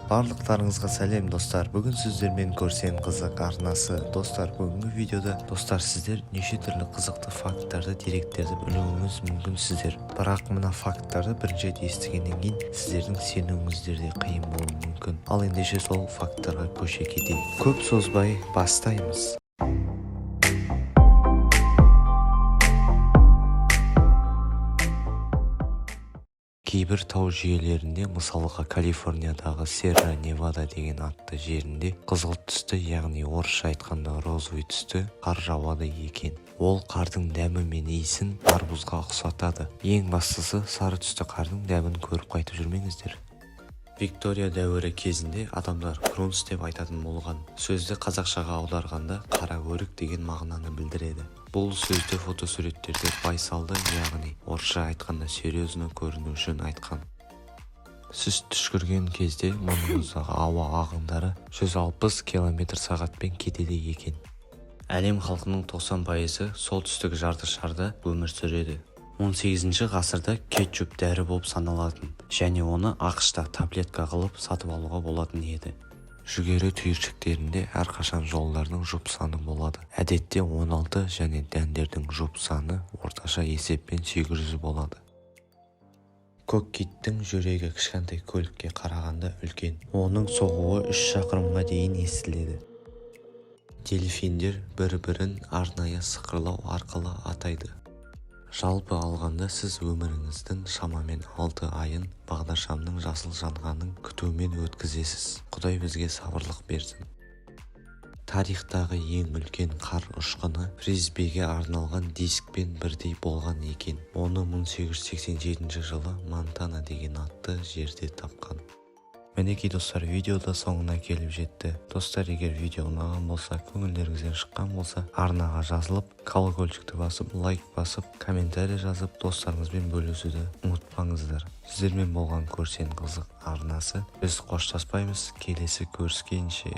Барлықтарыңызға сәлем, достар! Бүгін сіздермен Көрсем қызық арнасы. Достар, бүгінгі видеода, достар, сіздер неше түрлі қызықты факттарды, деректерді білуіңіз мүмкінсіздер. Бірақ мына факттарды бірінші рет естігеннен кейін сіздердің сенуіңіздер де қиын болуы мүмкін. Ал ендеше сол факттарға көше кетейік. Көп созбай бастаймыз. Кейбір тау жүйелерінде, мысалға, Калифорниядағы Сьерра Невада деген атты жерінде қызғылт түсті, яғни орысша айтқанда розовый түсті қар жауады екен. Ол қардың дәмі мен иісін арбузға ұқсатады. Ең бастысы, сары түсті қардың дәмін көріп қайтып жүрмеңіздер. Виктория дәуірі кезінде адамдар «грунс» деп айтатын болған. Сөзді қазақшаға аударғанда «қара өрік» деген мағынаны білдіреді. Бұл сөзді фотосуреттерде байсалды, яғни орысша айтқанда серьезно көріну үшін айтқан. Сіз түшкірген кезде мұрныңыздағы ауа ағындары 160 километр сағатпен кетеді екен. Әлем халқының 90%-ы солтүстік жарты шарда өмір сүреді. 18 ғасырда кетчуп дәрі болып саналатын және оны АҚШ-та таблетка қылып сатып алуға болатын еді. Жүгері түйіршіктерінде әрқашан жолдардың жұп саны болады, әдетте 16, және дәндердің жұп саны орташа есеппен 800 болады. Көк киттің жүрегі кішкентай көлікке қарағанда үлкен. Оның соғуы 3 шақырымға дейін естіледі. Дельфиндер бір-бірін арнайы сықырлау арқылы атайды. Жалпы алғанда, сіз өміріңіздің шамамен 6 айын бағдаршамның жасыл жанғанын күтумен өткізесіз. Құдай бізге сабырлық берсін. Тарихтағы ең үлкен қар ұшқыны фрисбиге арналған дискпен бірдей болған екен. Оны 1887 жылы Монтана деген атты жерде тапқан. Мінекей, достар, видео да соңына келіп жетті. Достар, егер видео ұнаған болса, көңілдеріңізден шыққан болса, арнаға жазылып, колокольчикті басып, лайк басып, комментарий жазып, достарыңызбен бөлісуді ұмытпаңыздар. Сіздермен болған Көрсең қызық арнасы. Біз қоштаспаймыз, келесі көріскенше.